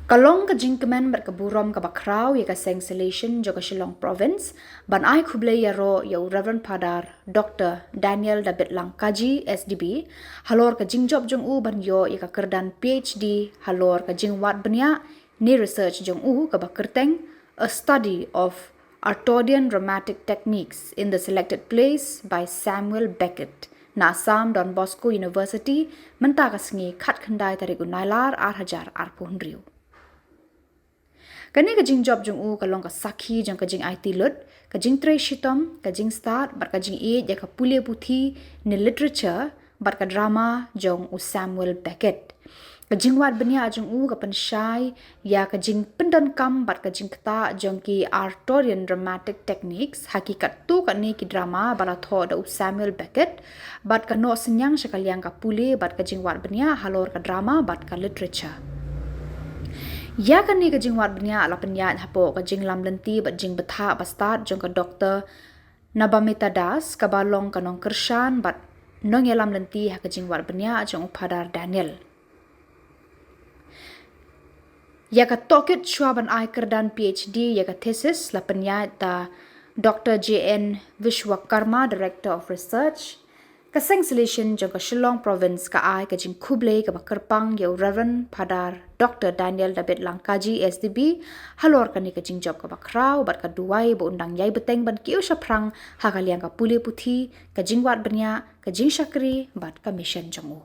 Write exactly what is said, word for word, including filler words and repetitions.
Ka long ka jingkmen bad ka burom kaba khraw ïa ka Seng Salesian jong ka Shillong Province ban ai khublei ïaroh ïa u Reverend Father Doctor Daniel David Langkaji S D B halor ka jingjop jong u ban ïoh ïa ka kyrdan P H D halor ka jingwad bniah ne research jong u kaba kyrteng A Study of Arthodian Dramatic Techniques in the Selected Place by Samuel Beckett na Assam Don Bosco University mynta ka sngi khatkhyndai tarik u Nailar arhajar arphew hynriew. Kane ka jingjop jong u ka long ka sakhi jong ka jingaiti lut, ka jingtrei shitom, ka jingstad bad ka jingïeit ïa ka pule puthi ne literature bad ka drama jong u Samuel Beckett. Ka jingwad bniah jong u ka pynshai ïa ka jingpyndonkam bad ka jingktah jong ki Arthurian dramatic techniques ha ki katto katne ki drama ba la thoh da u Samuel Beckett bad ka noh synñiang sha ka liang ka pule bad ka jingwad bniah halor ka drama bad ka literature. Ïa kane ka jingwad bniah la pynïaid hapoh ka jinglam lynti bad jingbthah ba stad jong ka Doctor Nabamita Das kaba long ka nongkyrshan bad nongïalam lynti ha ka jingwad bniah jong u Phadar Daniel. Ïa ka tohkit shuwa ban ai kyrdan P H D ïa ka thesis la pynïaid da Doctor J N Vishwakarma, Director of Research. Ka Seng Salesian jong ka Shillong Province ka ai ka jingkhublei kaba kyrpang ïa u Reverend Phadar Doctor Daniel David Langkaji S D B halor kane ka jingjop kaba khraw bad ka duwai ba un dang ïai bteng ban kiew shaphrang ha ka liang ka pule puthi, ka jingwad bniah, ka jingshakri bad ka mission jong u.